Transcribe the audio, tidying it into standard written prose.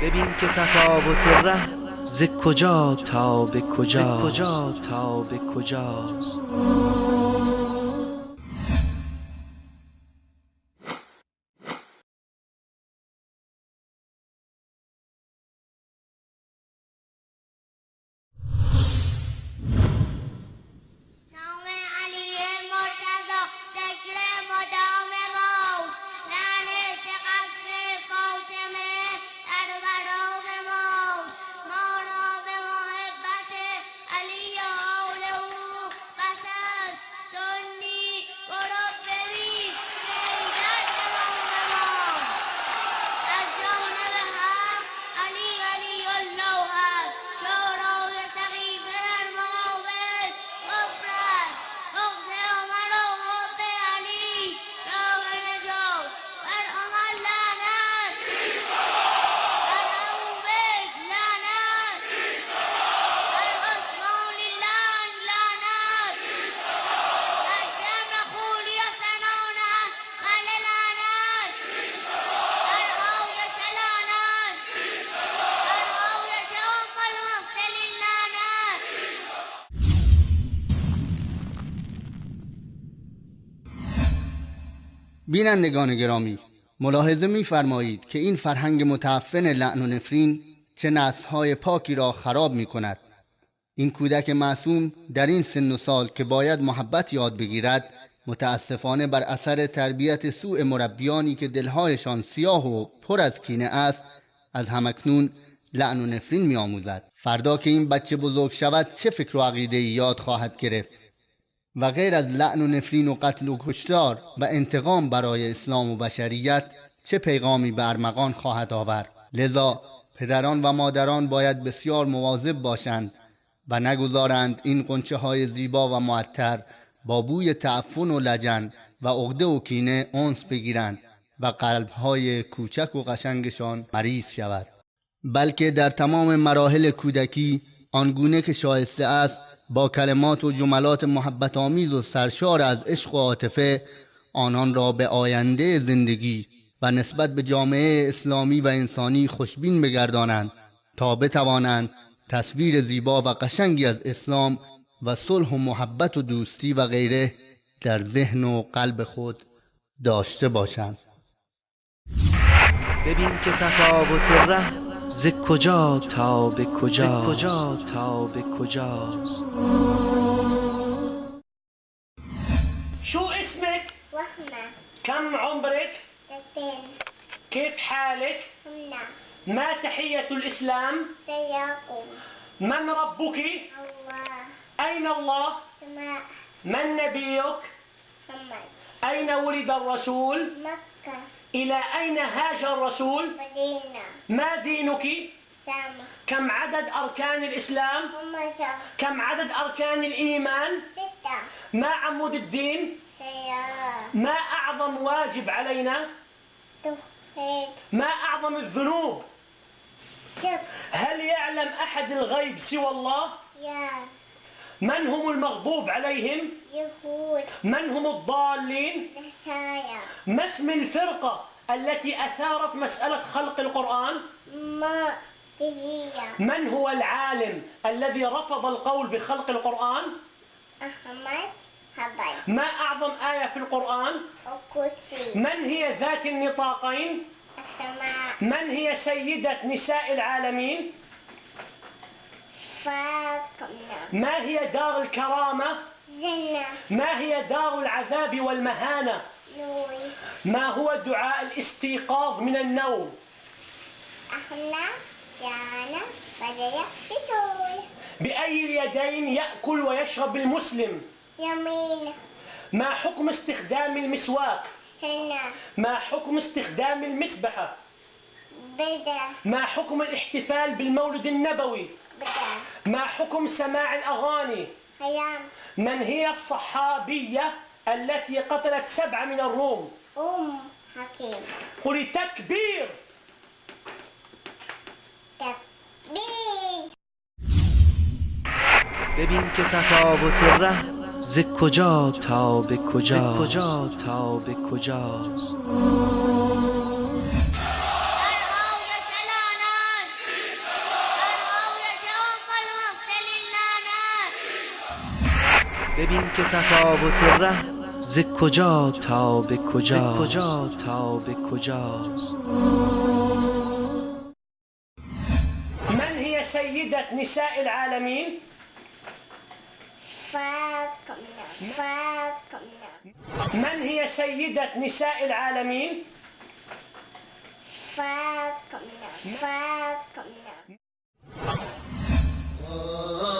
ببین که تفاوت ره ز کجا تا به کجا تا به کجاست. بینندگان گرامی، ملاحظه می‌فرمایید که این فرهنگ متعفن لعن و نفرین چه نسل‌های پاکی را خراب می‌کند. این کودک معصوم در این سن و سال که باید محبت یاد بگیرد، متاسفانه بر اثر تربیت سوء مربیانی که دلهایشان سیاه و پر از کینه است، از همکنون لعن و نفرین می‌آموزد. فردا که این بچه بزرگ شود چه فکر و عقیده‌ای یاد خواهد گرفت و غیر از لعن و نفرین و قتل و کشتار و انتقام برای اسلام و بشریت چه پیغامی به ارمغان خواهد آورد. لذا پدران و مادران باید بسیار مواظب باشند و نگذارند این غنچه های زیبا و معطر با بوی تعفن و لجن و عقده و کینه انس بگیرند و قلب های کوچک و قشنگشان مریض شود، بلکه در تمام مراحل کودکی آنگونه که شایسته است با کلمات و جملات محبت آمیز و سرشار از عشق و عاطفه آنان را به آینده زندگی و نسبت به جامعه اسلامی و انسانی خوشبین بگردانند تا بتوانند تصویر زیبا و قشنگی از اسلام و صلح و محبت و دوستی و غیره در ذهن و قلب خود داشته باشند. ببین که تفاوت ره ز کجا تا به کجا تا به کجاست. شو اسمك؟ وهمة. كم عمرك؟ 2. كيف حالك؟ نعم. ما تحية الإسلام؟ سياكم. من ربك؟ الله. أين الله؟ سماء. من نبيك؟ محمد. أين ولد الرسول؟ مكة. إلى أين هاجر الرسول؟ مدينة. ما دينك؟ سامة. كم عدد أركان الإسلام؟ 5. كم عدد أركان الإيمان؟ 6. ما عمود الدين؟ سيارة. ما أعظم واجب علينا؟ توحيد. ما أعظم الذنوب؟ شرك. هل يعلم أحد الغيب سوى الله؟ يا. من هم المغضوب عليهم؟ يهود. من هم الضالين؟ نصارى. ما اسم الفرقة التي أثارت مسألة خلق القرآن؟ معتزلة. من هو العالم الذي رفض القول بخلق القرآن؟ أحمد حبيب. ما أعظم آية في القرآن؟ الكرسي. من هي ذات النطاقين؟ السماء. من هي سيدة نساء العالمين؟ فاطمة. ما هي دار الكرامة؟ جنة. ما هي دار العذاب والمهانة؟ نور. ما هو دعاء الاستيقاظ من النوم؟ أحنا جانا بدأ بطول. بأي اليدين يأكل ويشرب المسلم؟ يمين. ما حكم استخدام المسواك؟ سنة. ما حكم استخدام المسبحة؟ بدأ. ما حكم الاحتفال بالمولد النبوي؟ بدأ. ما حكم سماع الأغاني؟ حرام. من هي الصحابية التي قتلت 7 من الروم؟ أم حكيم. قولي تكبير. تكبير. ببین که تفاوت ره ز کجا تا به کجا تا به کجاست. ببین که تفاوت ره ز کجا تا به کجا، کجا تا به کجاست. من هي سيدة نساء العالمين؟ فاطمة. فاطمة. من هي سيدة نساء العالمين؟ فاطمة. فاطمة. Oh.